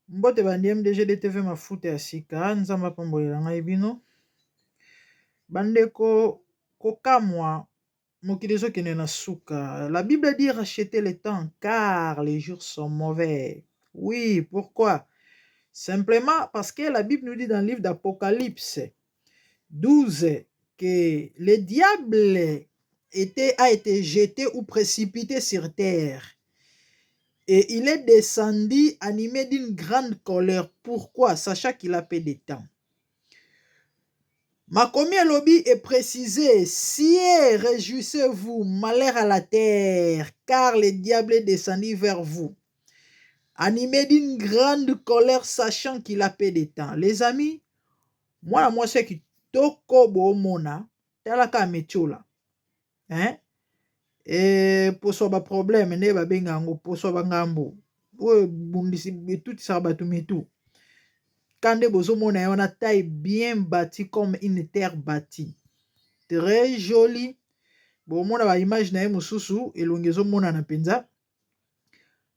Mbote bandi MDG DTV mafuta ya sika, Nzambe apambolela ngai bino. Bandeko kokamwa mokili ezokende na suka. La Bible dit rachetez le temps car les jours sont mauvais. Oui, pourquoi? Simplement parce que la Bible nous dit dans le livre d'Apocalypse 12 que le diable a été jeté ou précipité sur terre. Et il est descendu animé d'une grande colère. Pourquoi? Sachant qu'il a peu de temps. Makomi elobi est précisé, Cieux, réjouissez-vous, malheur à la terre, car le diable est descendu vers vous, animé d'une grande colère, sachant qu'il a peu de temps. Les amis, mwana mwasi ya kitoko boomona, talaka ametiola, hein? E poso ya baproblème nde babenga yango poso ya bangambo oyo ebundisi etutisaka bato mitu. Ka nde bozomona ye wana, taille bien bâtie comme une terre bâtie, très jolie. Bomona baimage na ye mosusu, elongi ezomonana mpenza.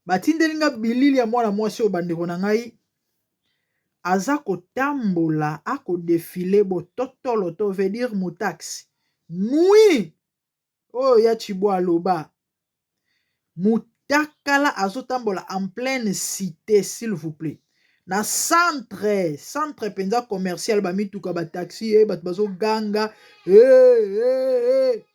Batindeli nga bilili ya mwana mwasi oyo, bandeko na ngai, aza kotambola, akodéfiler bototolo to veut dire motaxi nui oyo ya Chibwa aloba mutakala, azotambola en pleine cité, s'il vous plaît, na centre mpenza commercial, bamituka, bataxi, e bato bazoganga, hey, hey, hey.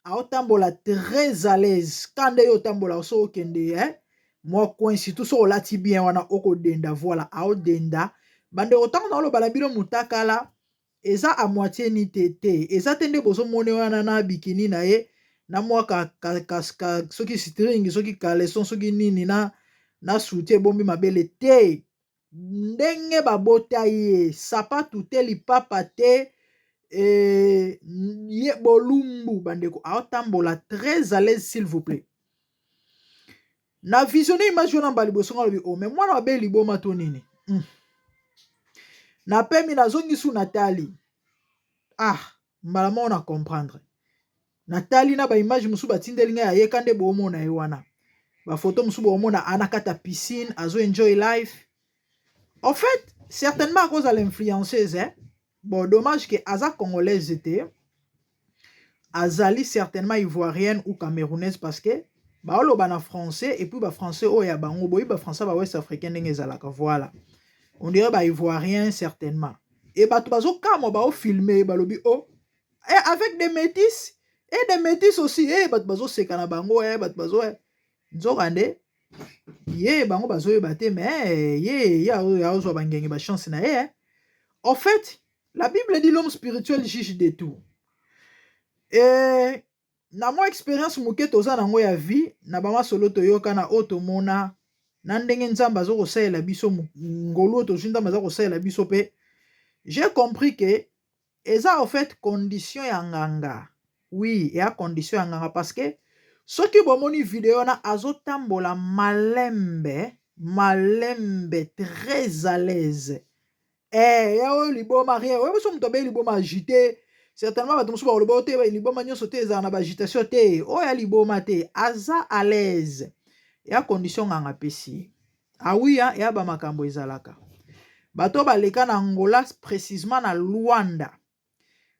Aotambola très à l'aise. Ka nde yo otambola so okende, eh? Mwa coin, surtout so olati bien wana, okodenda. Voilà, aodenda. Bandeko, ntango naoloba na bino mutakala eza à moitié ni te te, eza te nde bozomona wana na bikini na ye na mwa ka, ka, ka, ka, soki string, soki caleçon, soki nini, na soutien ebombi mabele te. Ndenge babota ye, sapatu te, lipapa te, ye bolumbu. Bandeko, aotambola très à l'aise, s'il vous plaît. Na visionne image wana mbala liboso, nga alobi: "O oh, mais mwana mabe, liboma to nini?" Napemi, nazongi su, natali, ah, mbala moko na comprendre. Natali na baimage mosusu batindeli ngai, ayeka nde boomona ye wana, bafoto mosusu boomona ana kati piscine, azo enjoy life. En fait, certainement akozala influenceuse, eh? Bon, dommage que aza congolaise te, azali certainement ivoirienne ou camerounaise, parce que baoloba na français et puis bafrançais oyo ya bango boyi, bafrançais bawest africain ndenge ezalaka. Voilà, on dirait baivoirien certainement. E bato bazokamwa, baofilme, balobi: "Oh, et avec des métis et des métis aussi." E bato bazoseka na bango, e bato bazo nzoka nde ye bango bazoyeba te, mais ye azwa bangenge, bachance na ye. En fait, la Bible dit: "L'homme spirituel juge de tout." E na mwa expérience moke toza nango ya vie, na bamasolo toyoka, na oyo tomona, na ndenge Nzambe aza kosalela biso, ngolu oyo tozwi, Nzambe aza kosalela biso mpe, j'ai compris que eza en fait condition ya nganga. Oui, eya condition ya nganga, parce que soki bomoni video wana, azotambola malembe malembe, très à l'aise. Ya oyo liboma, rien. Oyo biso moto abeyi liboma agité, certainement bato mosusu bakoloba o te, liboma nyonso te ezala na baagitation te. Oyo ya liboma te, aza à l'aise, ya condition nganga apesi. Awiya ya bamakambo ezalaka, bato baleka na Angola, précisement na Luanda,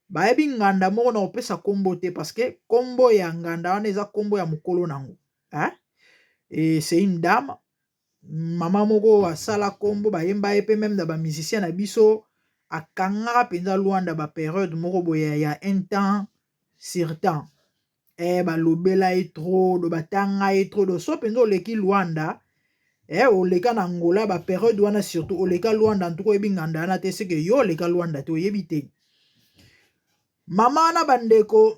bayebi nganda moko na kopesa nkombo te, parce que nkombo ya nganda wana eza nkombo ya mokolo nango, hein? Et c'est une dame, mama moko asala nkombo, bayemba ye mpe même na bamusicien na biso. Akangaka mpenza Lwanda bapériode moko boye ya un temps sur temps, balobela ye trop do, batanga ye trop do. So mpenza oleki Lwanda, oleka na Angola bapériode wana, surtout oleka Lwanda, ntuka oyebi nganda wana te, seke yo oleka Lwanda te, oyebi te mama wana. Bandeko,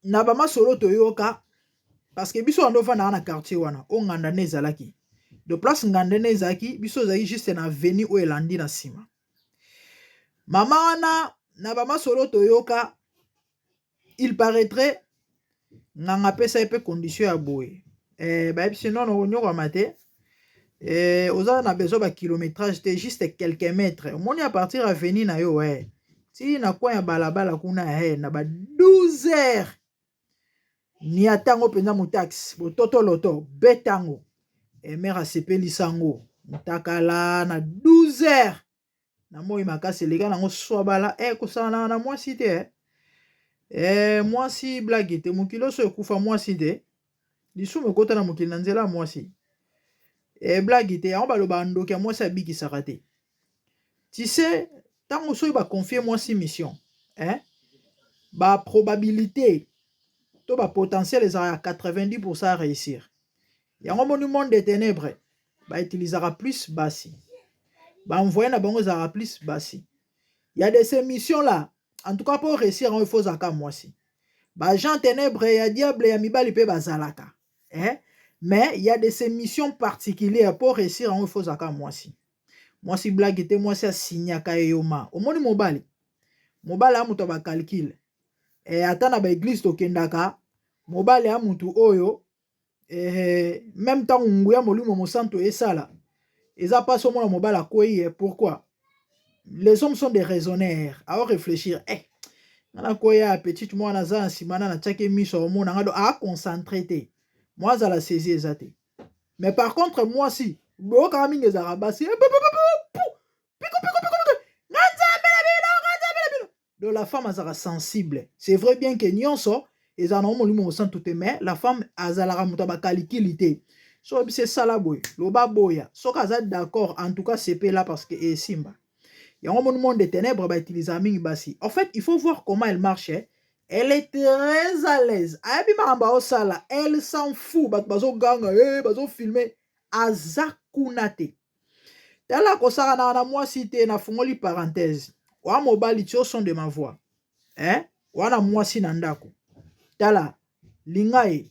na bamasolo toyoka, parce que biso wana ofandaka na quartier wana oyo nganda nde ezalaki de place, nganda nde ezalaki, biso ezalaki juste na avenue oyo elandi na nsima mama wana. Na bamasolo toyoka, il paraîtrait nganga apesa ye mpe condition ya boye, bayebisi: "Nono, onyokwama te, oza na besoin bakilométrage te, juste quelques mètres. Omoni, à partir avenue na yo, ti na coin ya balabala kuna, na ba 12 heures, ni atango mpenza motaxi bototoloto betango." Mare asepelisa yango. Mutakala na 12 heures na moi makasi eleka nango swabala e eh, kosakanaka na mwasi te eh. eh, mwasi blage te, mokili oso ekufa mwasi te, lisumu ekota na mokili na nzela ya mwasi e blage te. Yango balobaka ndoki ya mwasi abikisaka te. Tu sais, ntango soki baconfie mwasi mission eh, baprobabilité to bapotentiel ezalaka ya 90 ya réussir. Yango moni monde de ténèbres bautilisaka plus basi, baenvoye na bango ezalaka plus basi. Ya de ces missions là, en tout cas pour réussir yango, il faut ozalaka mwasi. Baagent ténèbres ya diable ya mibali mpe bazalaka eh? Mais il y a de ces missions particulières, pour réussir yango, il faut ozalaka mwasi. Mwasi blague te, mwasi asinyaka eyoma. Omoni mobali, mobali ya moto ya bacalcul eh, ata na baeglise tokendaka, mobali ya motu oyo eh, même ntango nguya Molimo Mosantu esala, eza mpasi omona mobali akwei ye. Pourquoi? Les hommes sont des raisonneurs, ao réfléchir eh, nga nakoya petite mwana aza na nsima na natiaki miso, omona nga do aconcentre te, mwa azala saisi eza te. Mais par contre mwasi, boyokaka mingi ezalaka basi eh, piko piko piko piko, nga Nzambe na bino, nga Nzambe na bino. Donc la femme azalaka sensible. C'est vrai bien que nyonso ezala nango Molimo Mosantu te, mais la femme azalaka moto ya bakalikili te. So oyebisi esala boye, loba boya, soki aza d'accord, en tout cas sepela, parce que esimba. Yango moni monde de ténèbres bautilisaka mingi basi. En fait, il faut voir comment elle marche, eh? Elle est très à l'aise, ayebi makambo aosala, elle s'en fout bato bazoganga, eh, bazofilme, aza kuna te. Tala, kosakanaka na mwasi te. Nafungoli parenthèse. Wa mobali ti au son de ma voix, eh? Wana mwasi na ndako, tala, linga ye,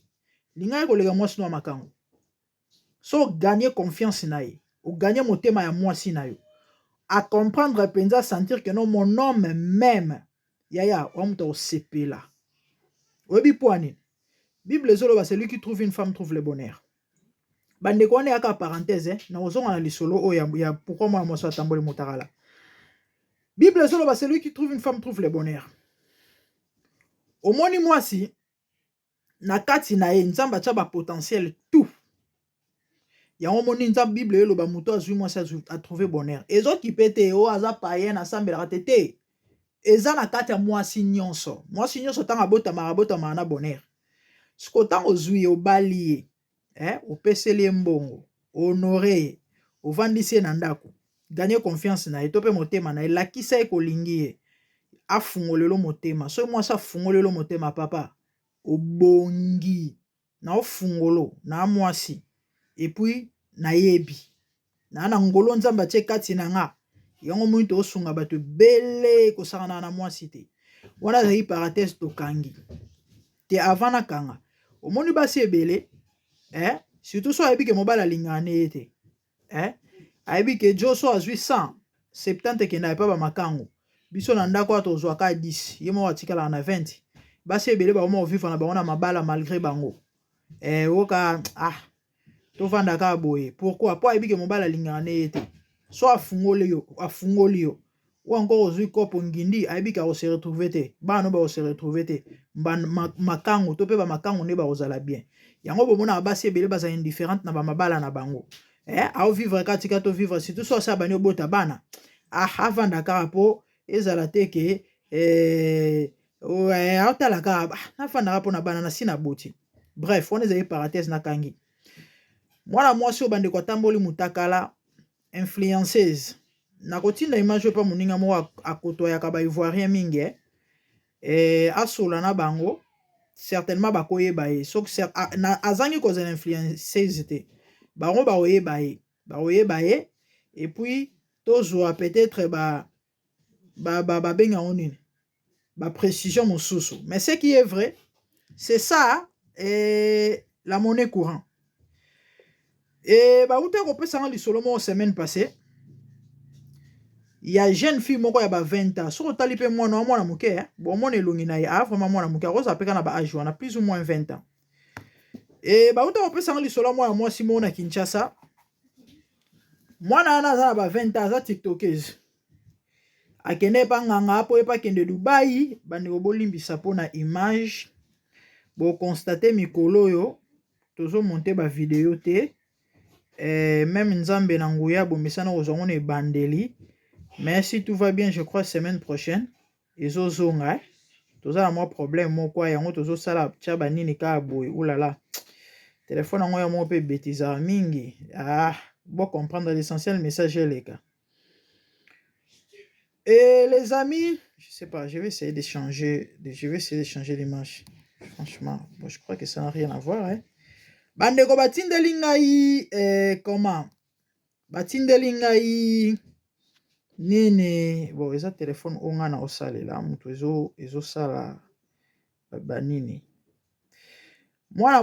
linga ye koleka mwasi no ya makango. So oganye confiance na ye, oganye motema ya mwasi na yo, acomprendre mpenza, sentir que non, mon homme même yaya wa moto akosepela. Oyebi mpo anini? Bible ezoloba: "Celui qui trouve une femme trouve le bonheur." Bandeko, wana eyaka parenthèse eh? Na kozonga na lisolo oyo ya pourquoi mwana mwasi atamboli motakala. Bible ezoloba: "Celui qui trouve une femme trouve le bonheur." Omoni mwasi, na kati na ye Nzambe atya bapotentiel tout. Yango omoni Nzambe, Bible eloba moto azwi mwasi atrouve bonheur. Ezokipe te oyo aza payen, asambelaka te te, eza na kati ya mwasi nyonso. Mwasi nyonso ntango abotamaka, abotamaka na bonheur. Siko ntango ozwi ye, obali ye eh, opeseli ye mbongo, honore ye, ovandisi ye na ndako, ganye confiance na ye to mpe motema na ye, lakisa ye kolingi ye, afungolelo motema. Soki mwasi afungolelo motema, papa, obongi na ofungolo na mwasi. Et puis nayebi naa na ngolo Nzambe atie kati na nga. Yango moni tosunga bato ebele, kosangana na mwasi te. Wana azali parenthèse, tokangi te. Avant nakanga, omoni basi ebele eh? Surtout so ayebi ke mobali alingaka ne ye te eh? Ayebi ke jo so azwi 100, 70 ekendaka epa bamakango, biso na ndako awa tozwaka 10, ye moko atikalaka na 20. Basi ebele bakoma kovivre na bango na mabala malgré bango eh, oyoka ah, tovanda kaka boye. Pourquoi? Po ayebi ke mobali alingaka ne ye te. So afungoli yo, afungoli yo ou encore ozwi kopo ngindi, ayebi ke akose retrouve te, bana no bakose retrouve te, makango to mpe bamakango nde bakozala bien. Yango bomonaka basi ebele bazala indifférente na bamabala na bango eh, aovivre kaka, tika tovivre. Surtout so asala bani obota bana, ah, avanda kaka mpo ezala te ke eh, aotala kaka, ah, nafandaka mpo na bana na si na boti. Bref, wana ezali parenthèse, nakangi. Mwana mwasi oyo, bandeko, atamboli motakala, influenceuse. Nakotinda image oyo mpa moninga moko akotoyaka baivoirien mingi eh? Eh, asola na bango, certainement bakoyeba ye. Soki azangi kozala influenceuse te, bango bakoyeba ye, bakoyeba ye. Et puis tozwa peut-être babenga yango nini, baprécision mosusu. Mais ce qui est vrai, c'est ça et la monnaie courant. E bauta kopesanga lisolo moko semaine passée ya jeune fille moko ya ba 20 ans. Soki otali mpe mwana wa mwana moke, bomona elongi na ye, a vraiment mwana moke, akozala mpe kaka na baage wana, plus ou moins 20 ans. E bauta kopesanga lisolo ya mwana mwasi moko na Kinshasa. Mwana wana aza na ba 20 ans, aza tiktokeuse. Akende epa nganga mpo epa akende Dubai. Bandeko, bolimbisa mpona image. Boconstate mikolo oyo tozomonte bavideo te. Même Nzambe na nguya bomesana kozwa yango na ebandeli. Mais si tout va bien, je crois semaine prochaine ezozonga, eh? Toza na mwa problème moko, yango tozosala tia banini kaka boye. Ulala, telefone yango ya moko mpe ebetizaka mingi. Ah, bo comprendre, l'essentiel message eleka. Et les amis, je sais pas, je vais essayer de changer l'image. Franchement, bon, je crois que ça n'a rien à voir, hein. Bandeko, batindeli ngai comment? Batindeli ngai nini? Bon, eza telefone oyo ngai na osalela moto ezosala banini. Mwana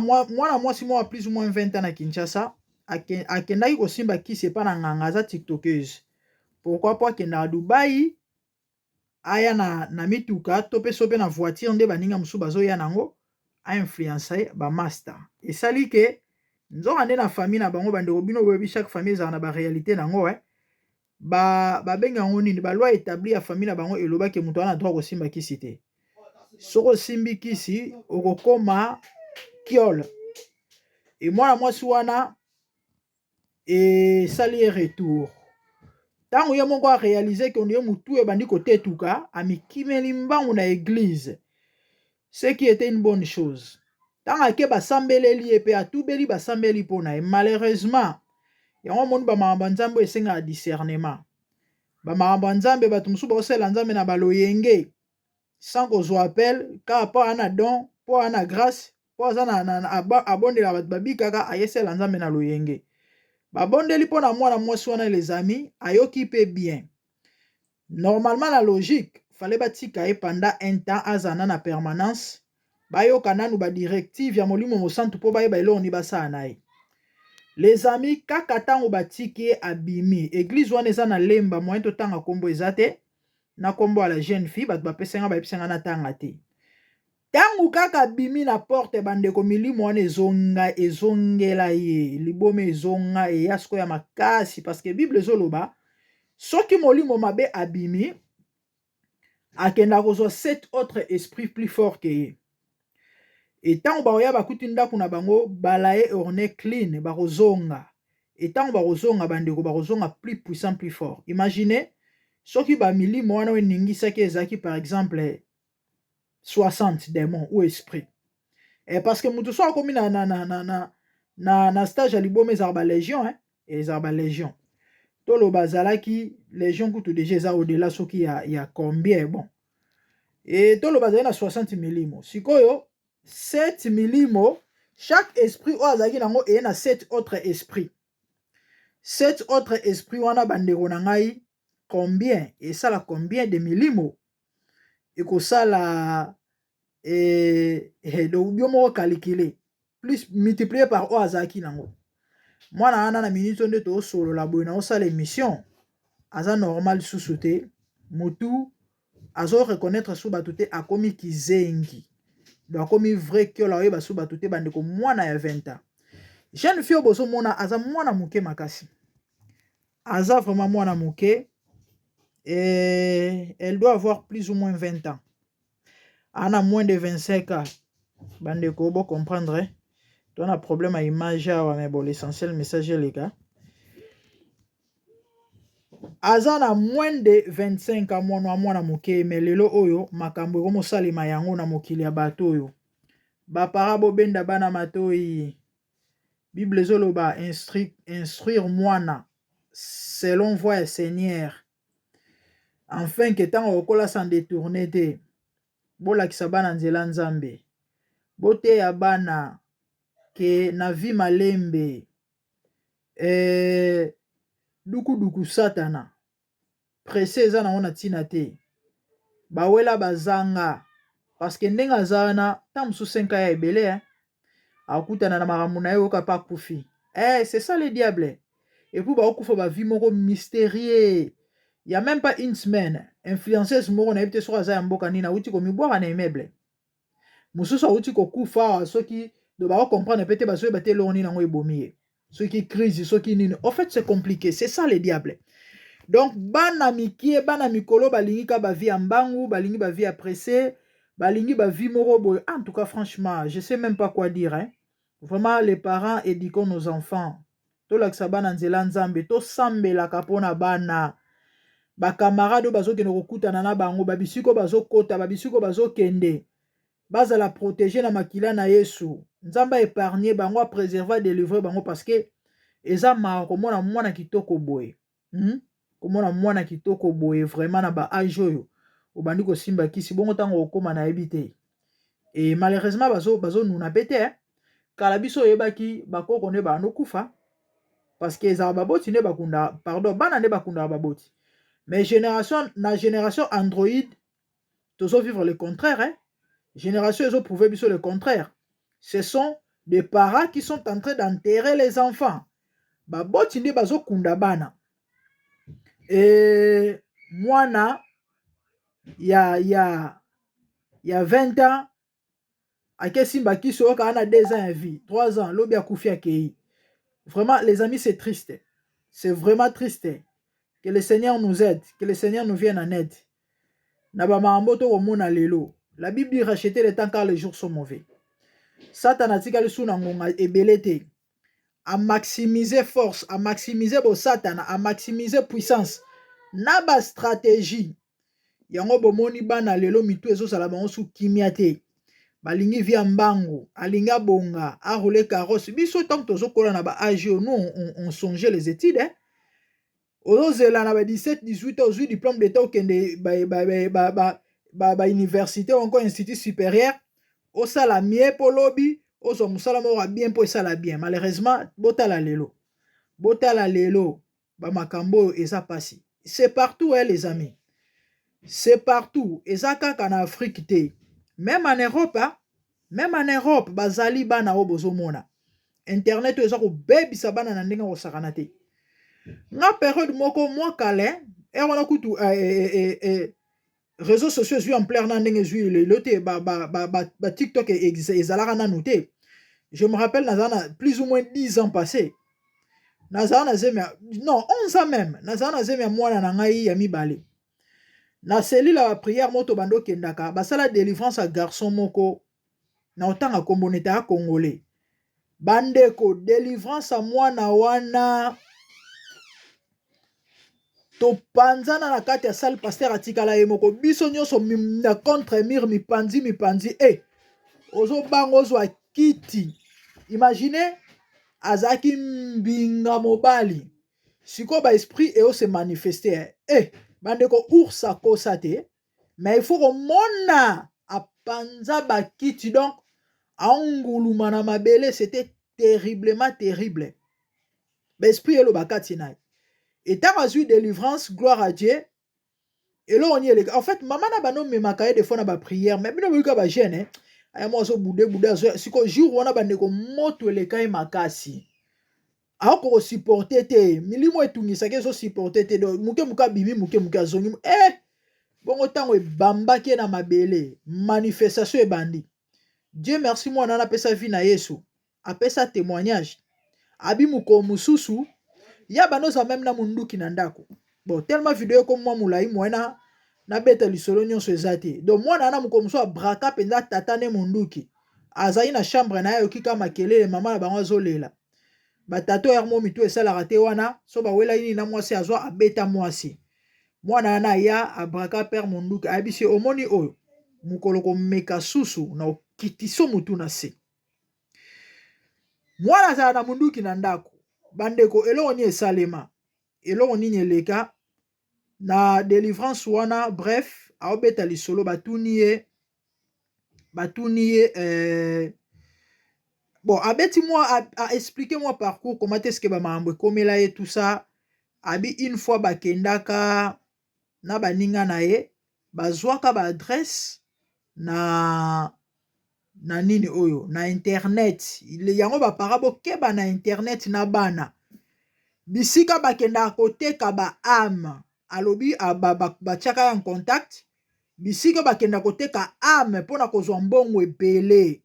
mwasi moko plus ou moins 20 ans na Kinshasa akendaki kosimba kisi epa na nganga. Aza tiktokeuse. Pourquoi? Po akendaka Dubai, aya na mituka to mpe so mpe na voiture nde baninga mosusu bazoya nango, ainfluence bamaster. Esali ke nzoka nde na famille na bango, bandeko, bino boyebi, chaque famille ezalaka na baréalité nango, eh? Babenga yango nini? Baloi établi ya famille na bango elobaki moto wana droit kosimba kisi te. Soki osimbi kisi, okokoma kiole. E mwana mwasi wana esali ye retour. Ntango ye moko aréaliser ke ye motu ebandi kotetuka, amikimeli mbangu na église, ce qui était une bonne chose. Ntango ake, basambeleli ye mpe atubeli, basambeli mpo na ye. Malheureusement, yango omoni, bamakambo ya Nzambe oyo esengaka discernement. Bamakambo ya Nzambe, bato mosusu baosalela Nzambe na baloyenge sans kozwa appel, kaka mpo aa na don, mpo aa na grâce, mpo aza na abondela bato babikaka, ayesela Nzambe na loyenge. Babondeli mpo na mwana mwasi wana, les amis, ayoki mpe bien. Normalement, la logique, fallait batika ye pendant un temps, azala na permanence, bayoka nanu badirective ya Molimo Mosantu mpo bayeba eloko nini basala na ye. Les amis, kaka ntango batiki ye, abimi église wana eza na Lemba. Moyen totanga nkombo eza te, na nkombo ya la jeune fille, bato bapesenga, bayebisenga natanga te. Ntango kaka abimi na porte, bandeko, milimo wana ezonga, ezongela ye, liboma ezonga, eya sikoyo ya makasi, parce que Bible ezoloba soki molimo mabe abimi, akenda kozwa sept autres esprits plus fort ke ye. E ntango bakoya, bakuti ndako na bango balaye, orné, clean, bakozonga. E ntango bakozonga, bandeko, bakozonga plus puissant, plus fort. Imagine soki bamilimo wana oyo eningisaki ezalaki par exemple 60 démons ou esprit, parce que moto so akomi na stage ya liboma, ezalaka balégion, hein? Ezalaka balégion. Toloba azalaki légion kutu déjà eza au-delà soki ya combien. Bon, e toloba azali na 60 milimo. Sikoyo 7 milimo, chaque esprit oyo azalaki nango eye na 7 autres esprits. 7 autres esprits wana, bandeko na ngai, combien esala? Combien de milimo ekosala? Donc bio moko calculer, plus multiplier par oyo azalaki nango. Mwana wana, na minute oyo nde toosolola boye, na osala émission, aza normal susu te. Motu azoreconnaître su bato te, akomi kizengi, donc akomi vrai kiola, oyeba su bato te. Bandeko, mwana ya 20 ans, jeune fille oyo bozomona, aza mwana moke makasi, aza vraiment mwana moke. Et elle doit avoir plus ou moins 20 ans, ana moins de 25 ans. Bandeko, bocomprendre, to na problème ya image awa, mais bon, l'essentiel message eleka. Aza na moins de 25 ans, mwana wa mwana moke. Mais lelo oyo makambo ekomosalema yango na mokili ya bato oyo. Bapara, bobenda bana matoi. Bible ezoloba instruire mwana selon voie ya Seigneur, afin ke ntango okola s'en détourne te. Bolakisa bana nzela Nzambe, boteya bana ke na vie malembe, dukuduku satana, presse eza nango na ntina te. Bawela bazanga, parce que ndenge aza wana, ntango mosusu 5 ya ebele, eh? Akutana na makambo na ye, oyoka mpe akufi. C'est ça le diable. Et puis bakokufa bavie moko mystérieux. Ya même pas une semaine, influenceuse moko, nayebi te soki aza ya mboka nini, awuti komibwaka na immeuble. Mosusu awuti kokufa soki do bakocomprendre mpe te, bazoyeba te eloko nini yango ebomi ye, soki crise, soki nini. En fait, c'est compliqué, c'est ça le diable. Donc bana mikie, bana mikolo, balingi ka bavie ya mbangu, balingi bavie ya pressé, balingi bavie moko boye. En tout cas, franchement, je sais même pas quoi dire, hein. Vraiment, les parents, éduquons nos enfants. Tolakisa bana nzela Nzambe, tosambelaka mpo na bana. Bacamarade oyo bazokende kokutana na bango, babisika oyo bazokota, babisika oyo bazokende, bazala protégé na makila na Yesu. Nzambe aépargne bango, apréserve, adélivre bango, parce que eza mawa komona mwana kitoko boye, Komona mwana kitoko boye vraiment na baâge oyo obandi kosimba kisi bongo, ntango okóma nayebi te. E malheureusement bazonuna mpe te. Kala biso oyebaki bakoko nde bandokufa parce que ezala baboti nde bakunda, pardon, bana nde bakundaka baboti. Mais génération na génération Android, tozovivre le contraire, hein? Génération ezoprouve biso le contraire. Ce sont des parents qui sont en train d'enterrer les enfants. Baboti nde bazokunda bana. E mwana ya 20 ans akesimba kisi oyo kaka na 2 ans ya vie, 3 ans, lobi akufi, akei. Vraiment, les amis, c'est triste, c'est vraiment triste. Que le Seigneur nous aide, que le Seigneur nous vienne en aide na bamakambo tokomona lelo. La Bible dit: racheter le temps, car les jours sont mauvais. Satana atikali su na ngonga ebele te. Amaximize force, amaximize bosatana, amaximize puissance na bastratégie. Yango bomoni bana lelo mitu ezozala bango su kimia te. Balingi vie ya mbangu, alingi abonga, aroule carrosse. Biso ntango tozokola na baâge oyo, nous on songeait les études, hein? Ozozela na ba 17 18, ozwi diplôme d'état, okende bauniversité ba, ba, ba, ba encore institut supérieur, osala mie mpo lobi ozwa mosala moko ya bien mpo esala bien. Malheureusement, botala lelo, botala lelo bamakambo oyo eza mpasi. C'est partout, hein, les amis, c'est partout. Eza kaka na Afrique te, même en Europe, hein? Même en Europe bazali bana oyo bozomona internet oyo eza kobebisa bana na ndenge kosakana te. Nga période moko mwa kala ere wana kutu réseaux sociaux ezwi ampleur na ndenge ezwi lelo te, baTikTok ezalaka nanu te. Je me rappelle, nazala na plus ou moins 10 ans passé, nazala na zemi, non, 11 ans même, nazala na zemi ya mwana na ngai ya mibale. Na cellule ya baprière moko tobanda okendaka, basala délivrance ya garçon moko na otanga kombo nete ya Congolais. Bandeko, délivrance ya mwana wana, topanzana na kati ya salle, pasteur atikala ye moko, biso nyonso na contre mur, mipanzi mipanzi. E ozobanga ozwa kiti. Imagine, azalaki mbinga mobali, sikoyo baesprit eose manifeste. E bandeko, ours akosa te, mais il faut komona apanza bakiti, donc aonguluma na mabele. C'était terriblement terrible. Baesprit eloba kati na ye. Etango azwi délivrance, gloire à Dieu, eloko nini eleka? En fait, mama na bano omemaka ye des fois na baprière, mais bino boyoka bajeune aya mwa azobude bude. Siko jour wana, bandeko, moto eleka ye makasi, akoka kosupporte te. Milimo etungisaki, ezosupporte te. Donc moke moke abimi, moke moke azongi. Bongo ntango ebambaki ye na mabele, manifestation ebandi. Dieu merci, mwana wana apesa vie na Yesu, apesa témoignage. Abi mokolo mosusu ya bando ozala même na munduki na ndako. Bon, tellement video ekomi mwa molai, mwana nabeta lisolo nyonso eza te. Donc mwana wana, mokolo mosusu abraka mpenza tata nde munduki. Azali na chambre na ye, ayoki kaka makelele, mama na bango azolela. Batata oyo mo mitu esalaka te wana, so bawelaki nini na mwasi, azwa abeta mwasi. Mwana wana aya abraka père munduki, ayebisi: omoni oyo, mokolo komeka susu na okitiso motu na se. Mwana azala na munduki na ndako. Bandeko, eloko nini esalema? Eloko nini eleka na délivrance wana? Bref, aobeta lisolo, batuni ye, bon, abeti mwa aexplike mwa parcours, comment est-ce que bamakambo ekomela ye, tout ça. Abi une fois bakendaka na baninga na ye, bazwaka baadresse na nini oyo na internet. Yango bapara bokeba na internet na bana, bisika bakendaka koteka baâme. Alobi batiaka ya contact, bisika bakenda koteka âme mpona kozwa mbongo ebele.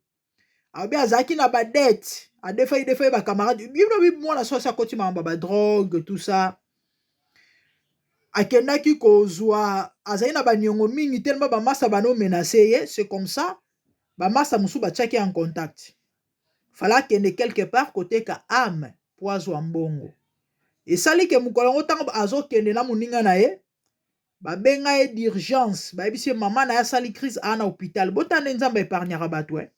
Alobi azalaki na badettes, adefai defai bacamarade. Bino mwana so asi akoti makambo ya badrogue, tout ça. Akendaki kozwa, azali na baniongo mingi telema bamasa banomenace ye. C'est comme ça bamasa mosusu batiaki en contact, fala akende quelque part koteka âme. mpo azwa mbongo. Esali ke mokolo yango ntango azokende na moninga na ye, babenga ye d'urgence, bayebisi ye mama na ye asali crise, aa na hôpital. Botala nde Nzambe epargnaka bato eh.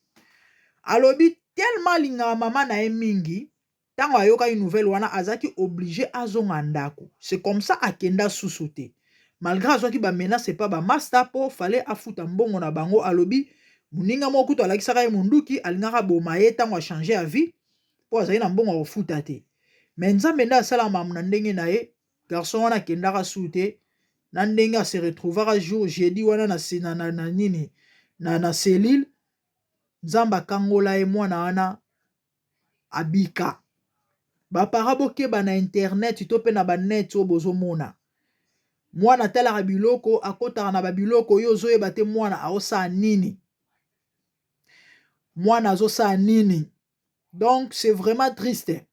Alobi tellement alingaka mama na ye mingi, ntango ayokaki nouvelle wana azalaki obligé azonga ndako. C'est comme ça akenda susu te, malgré azwaki bamenace epa bamaster mpo fale afuta mbongo na bango. Alobi moninga moko kutu alakisaka ye monduki, alingaka boma ye ntango achange ya vie mpo azali na mbongo ya kofuta te. Mais Nzambe nde asala makambo na ndenge na ye. Garçon wana akendaka su te na ndenge ase retrouvaka jour jeudi wana na nini na cellule. Nzambe akangola ye, mwana wana abika. Bapara, bokeba na internet to mpe na banet oyo bozomona. Mwana atalaka biloko, akɔtaka na babiloko oyo ozoyeba te mwana aosala nini, mwana azosala nini. Donc c'est vraiment triste,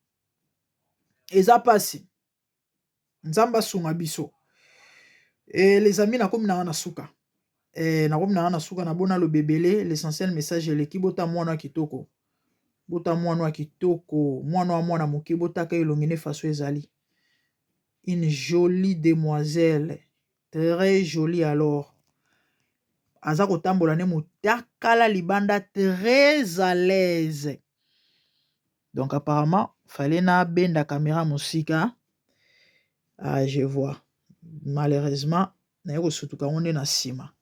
eza mpasi. Nzambe asunga biso. E, les amis, nakomi nanga na suka. E, nakomi nanga na suka. Nabona aloba ebele, l'essentiel message eleki. Bota mwana ya kitoko, bota mwana ya kitoko, mwana wa mwana moke, botaka elongi ne façon ezali une jolie demoiselle, très jolie. Alors aza kotambola nde motakala libanda, très à l'aise. Donc apparemment fallait nabenda caméra mosika. Ah, je vois, malheureusement naye kosutuka yango nde na nsima.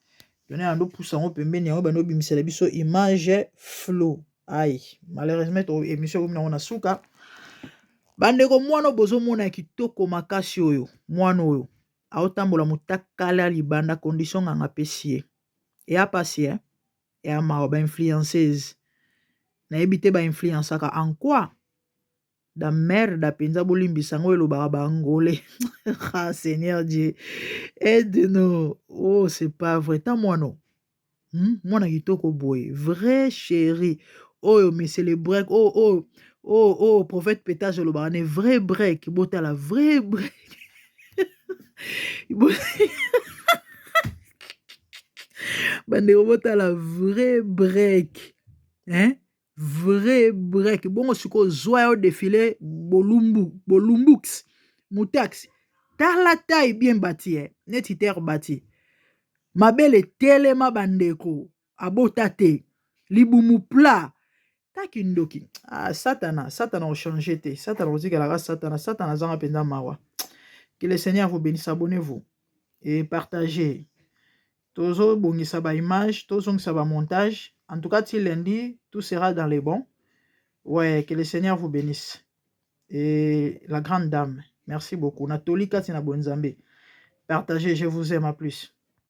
Tone yando pusa yango pembeni, yango bando obimisela biso image flou. Ai, malheureusement to émission ekomi nango na suka. Bandeko, mwana oyo bozomona ya kitoko makasi oyo, mwana oyo aotambola motakala libanda, condition nganga apesi ye, eya pasi eh? Eya mawa. Bainfluenceuse, nayebi te bainfluençaka en quoi da merde mpenza. Bolimbisa yango, elobaka baangolais. Ah, Seigneur Dieu, aide nous. Oh, c'est pas vrai. Ta mwana Mwana kitoko boye, vrai chéri oyo, monsieur le break oyo, oyo oyo oyo prophète Pétage olobaka ne vrai break. Botala vrai break. Bandeko, botala vrai break, hein? Vrai break. Bongo sikoyo zwa yo défilé bolumbu bolumbux mutax. Tala taille bien bâti, eh? Neti terre bâti, mabele telema. Bandeko, abota te, libumu plat taki ndoki. Ah, Satana, Satana ochange te, Satana otikalaka Satana. Satana azanga mpenza mawa. Que le Seigneur vous bénisse. Abonnez-vous et partagez. Tozobongisa baimage, tozongisa bamontage. En tout cas, ti lundi, tout sera dans les bons. Ouais, que le Seigneur vous bénisse. Et la grande dame, merci beaucoup. Natoli kati na bonzambe. Partagez, je vous aime, à plus.